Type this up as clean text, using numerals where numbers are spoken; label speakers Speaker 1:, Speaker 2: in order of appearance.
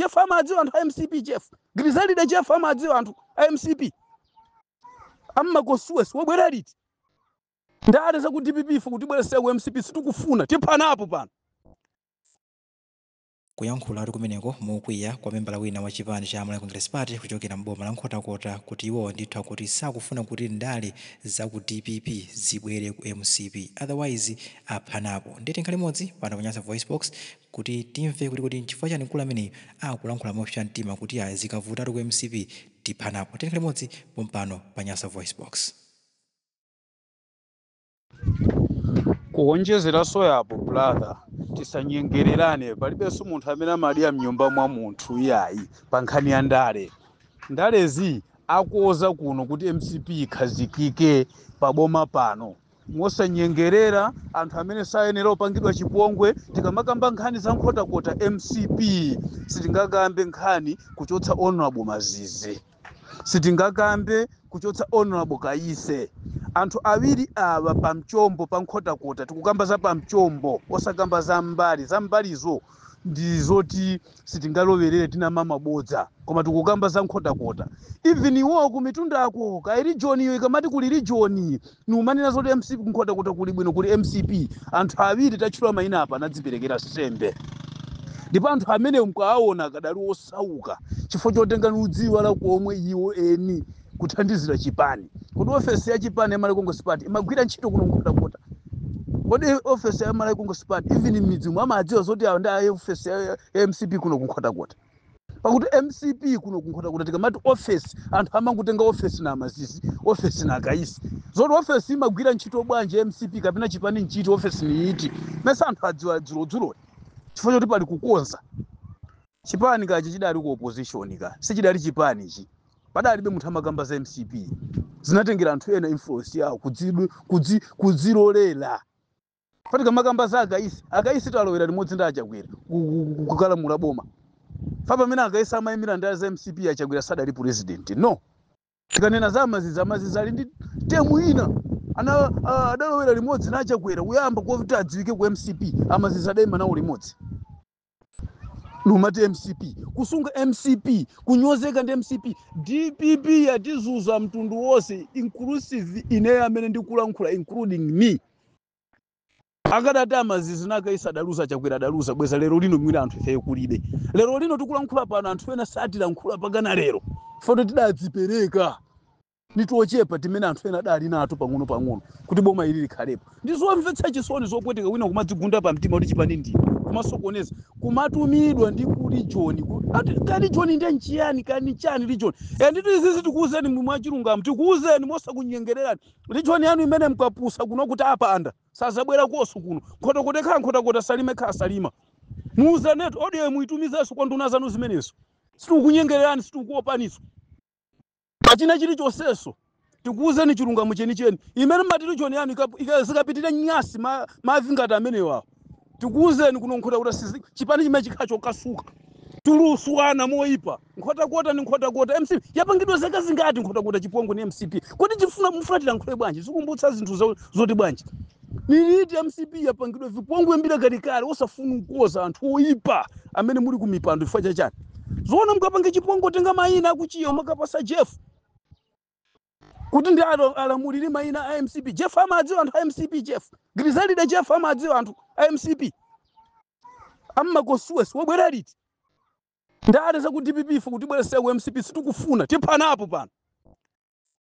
Speaker 1: Jeff amadziwa anthu a MCP. Jeff Griselda, Jeff amadziwa anthu a MCP ammakosuwesi. Wabwera liti? Ndale za ku DPP ife kutibweresera ku MCP sitikufuna, tiphanapo pano.
Speaker 2: Kuyankhula kumeneko mokwiya kwa membala wina wa chipani cha Malawi Congress Party kuchokera mboma la Nkhotakota, kuti iwo ndithu akuti sakufuna kuti ndale za ku DPP zibwere ku MCP, otherwise aphanapo. Nditi nkhani imodzi pano pa Nyasa Voice Box kuti timve kuti nchifukwa chani mkulu ameneyu akulankhula mopsa mtima kuti ayi, zikavutatu ku MCP tiphanapo. Tili nkhani imodzi pompano pa Nyasa Voice Box.
Speaker 1: Kuonjezeranso yapo, brother, tisanyengererane. Palibenso munthu amene amadya mnyumba mwa munthu, iyayi. Pa nkhani ya ndale, ndalezi akoza kuno kuti MCP ikhazikike paboma pano mosanyengerera anthu amene sayenera kupangidwa chipongwe. Tikamakamba nkhani za Nkhotakota MCP, sitingakambe nkhani kuchotsa Honorable Mazizi, sitingakambe kuchotsa Honorable Kayise. Anthu awiri awa pamchombo pa Nkhotakota, tikukamba za pamchombo, osakamba za mbali. Za mbalizo ndi zoti sitingalowerere, tinama mabodza, koma tikukamba za Nkhotakota. Even iwo kumitundako ka region iyo, ikamati kuli region niumanena zoti MCP, Nkhotakota kuli bwino, kuli MCP. Anthu awiri tatchula mayina apa anadziperekera sembe, ndipo anthu amene mkawaona akadali osauka chifukwa chotenga udziwa la komwe iwo eni kuthandizira chipani. Kodi ofesi ya chipani ya Malawi Congress Party imagwira ntchito kuno Nkhotakota? Kodi ofesi ya Malawi Congress Party, even m'midzi mwe, amadziwa zoti awa ndi a ofesi ya MCP kuno kuNkhotakota? Pakuti MCP kuno kuNkhotakota, tikamati ofesi, anthu amangotenga ofesi na Mazizi, ofesi na Kaisi. Zoti ofesi imagwira ntchito bwanji MCP kapena chipani nchiti, ofesi ni iti, mese anthu adziwa dzulodzuloli chifukwa choti pali kukonza chipani kachi chidali ku opposition, ka sichidali chipani ichi, padalibe munthu amakamba za MCP. Zinatengera anthu ena influence yawo kudzilolera. Patika makamba za Akaisi, Akaisi talowera limodzi ndi Achakwera kukalamula boma. Fa pamene Akaisi amayimira ndale za MCP, Achakwera sadali president, no. Tikanena za Mazizi, Amazizi ali ndi temu ina, ana adalowera limodzi na Achakwera kuyamba kuti adziwike ku MCP. Amazizi adayima nawo limodzi. Numati MCP, kusunga MCP, kunyozeka ndi MCP. DPP yatizuza mtundu wonse, inclusive ineyo amene ndikulankhula, including me. Akadati Amazizi nakaisa adaluza, Chakwera adaluza, bweza lero lino mwina anthu ifeyo kulibe. Lero lino tikulankhula pano, anthu ena satilankhula pakana lero foto. Tidadzipereka nitochepa timene anthu ena adali nato pang'ono pang'ono kuti boma ili likhalepo. Ndizomvetsa chisoni, zopweteka, wina kumadzigunda pamtima kuti chipani ndine kumasokoneza, kumatumidwa ndi ku region. Ati ka region ndiye nchiyani? Kani chani region? E, nditi izizi tikuwuzeni mwachilungamo, tikuwuzeni mosakunyengererani. Region yanu imene mkapusa kuno kuti apanda sazabwera koso kuno Nkhotakota. Khala Nkhotakota, Salime khala Salima. Muuzanetu audio muitumizenso kwa nduna zanu zimenezo. Sitikukunyengererani, sitikukuopaniso pachina chilichonseso. Tikuwuzeni chilungamo chenicheni. Imene mmati region yanu zikapitire nyasi mavi ngati amenewawo, tikuwuzeni kuno Nkhotakota chipani chimene chikhala chokasuka tuluswana moyipa. Nkhotakota ni Nkhotakota. MCP yapangidwa zaka zingati Nkhotakota chipongwe ni MCP? Kodi chifuna mufuna tilankhule bwanji? Zikumbutsa zinthu zoti bwanji niliti MCP yapangidwa vipongwe mbira kalikale, osafuna kukoza anthu oyipa amene muli ku mipando. Chifukwa chachani? Zoona mukapange chipongwe, tenga mayina akuchiya makapasa Jeff kuti ndi alamulire mayina a MCP. Jeff amadziwa anthu a MCP. Jeff Griselda, Jeff amadziwa anthu a MCP ammakosuwesi. Wabwera liti? Ndale za ku DPP ife kutibweresera ku MCP sitikufuna, tiphanapo pano.